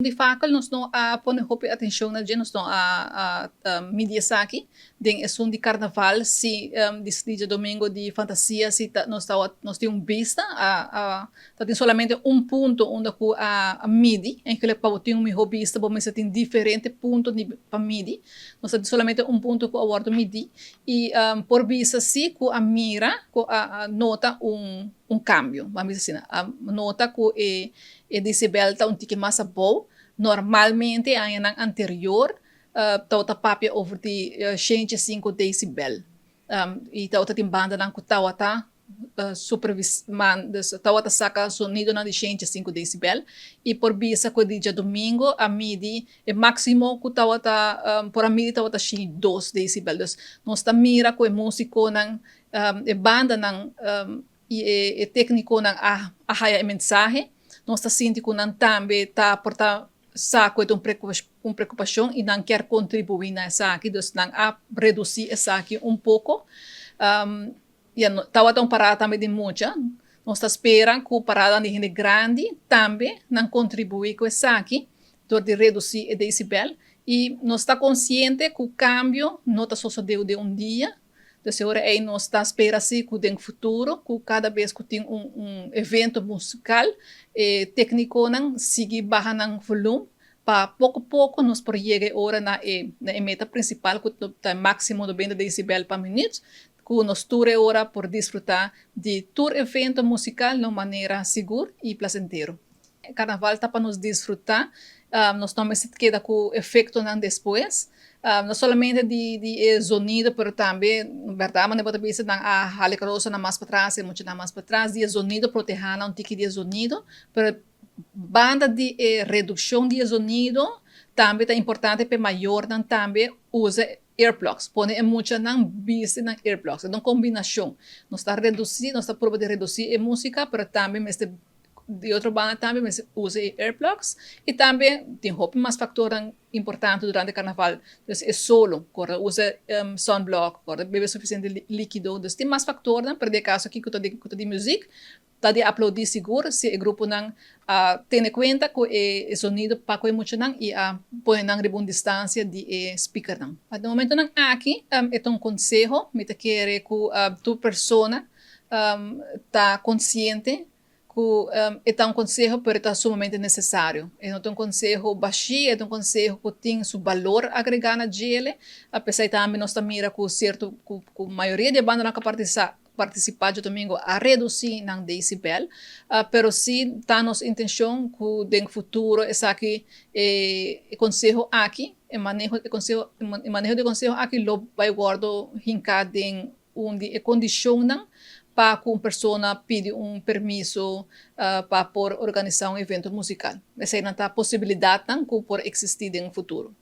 di fakkel nos no a pone hopi atenshon na dje, nos no a midi esaki. Den esun di karnaval si, di djadomingo di fantasia si ta nos tawa nos tin un bista, a ta tin solamente un punto unda ku a midi. Eigenlijk pa bo tin un miho bista bo mester tin diferente punto di pa midi. Nos ta tin solamente un punto ku a wòrdu midi i por bisa si ku a mira ku a nota un kambio, ban bisa asina, a nota ku e decibel ta un tiki mas abou. Normalmente añanan anterior tabata papia over di 105 decibel i tabata tin bandanan ku tabata supervis man, dus tabata saka sonidonan di 105 decibel i por bisa ku di djadumingu a midi e máksimo ku tabata por a midi tabata 102 decibel. Dus nos ta mira ku e músikonan, e bandanan i e téknikonan a haya e mensahe. Nos ta sinti ku nan tambe ta por ta sa ku e ta un preokupashon i nan kier kontribuí na esaki, dus nan a redusí esaki un poko. Ya tabata un parada tambe di mucha. Nos ta spera ku paradanan di hende grandi tambe nan kontribuí ku esaki dor di redusí e decibel i nos ta konsiente ku kambio no ta sosodé den un dia. Dus e ora ei nos ta spera si ku den futuro ku kada bes ku tin un evento musikal e teknikonan sigui baha nan volum pa poko poko nos por yega e ora na e meta prinsipal, ku ta máksimo 90 decibel pa minüt, ku nos tur e ora por disfrutá di tur evento musikal na un manera sigur i plasentero. Karnaval ta pa nos disfrutá, nos no mester keda ku efektonan despues, no solamente di e zonido, pero tambe, bèrdat, manera bo ta bisa, nan a hala e karosanan mas patras, e muchanan mas patras di e zonido, protehá nan un tiki di e zonido, pero banda di e redukshon di e zonido, tambe ta importante pa e mayornan tambe usa earplugs, pone e muchanan bisti nan earplugs. E ta un kombinashon. Nos ta redusí, nos ta proba di redusí e músika, pero tambe mester di otro banda tambe mester usa e earplugs i tambe tin hopi mas faktornan importante durante karnaval. Dus e solo, kòrda usa sunblock, kòrda bebe sufisiente líkido. Dus tin mas faktornan, pero den e kaso aki ku ta di muzik, ta di aplaudí sigur si e gruponan a tene kuenta ku e sonido pa ku e muchanan i a pone nan riba un distansia di e speakernan. Na momentonan aki e ta un konseho, mi ta kere ku tur persona ta konsiente ku e ta un konseho, pero e ta sumamente nesesario. E no ta un konseho bashí, e ta un konseho ku tin su balor agregá na djele, apesar tambe nos ta mira ku sierto ku mayoria di e bandanan ku a partisipá djadumingu a redusí nan decibel, pero si ta nos intenshon ku den futuro esaki e konseho aki, e maneho e konseho e maneho di konseho aki lo bai wòrdu hinká den un di e kondishonnan pa ku un persona pidi un permiso pa por organisá un evento musikal. Eseinan ta posibilidatnan ku por eksistí den futuro.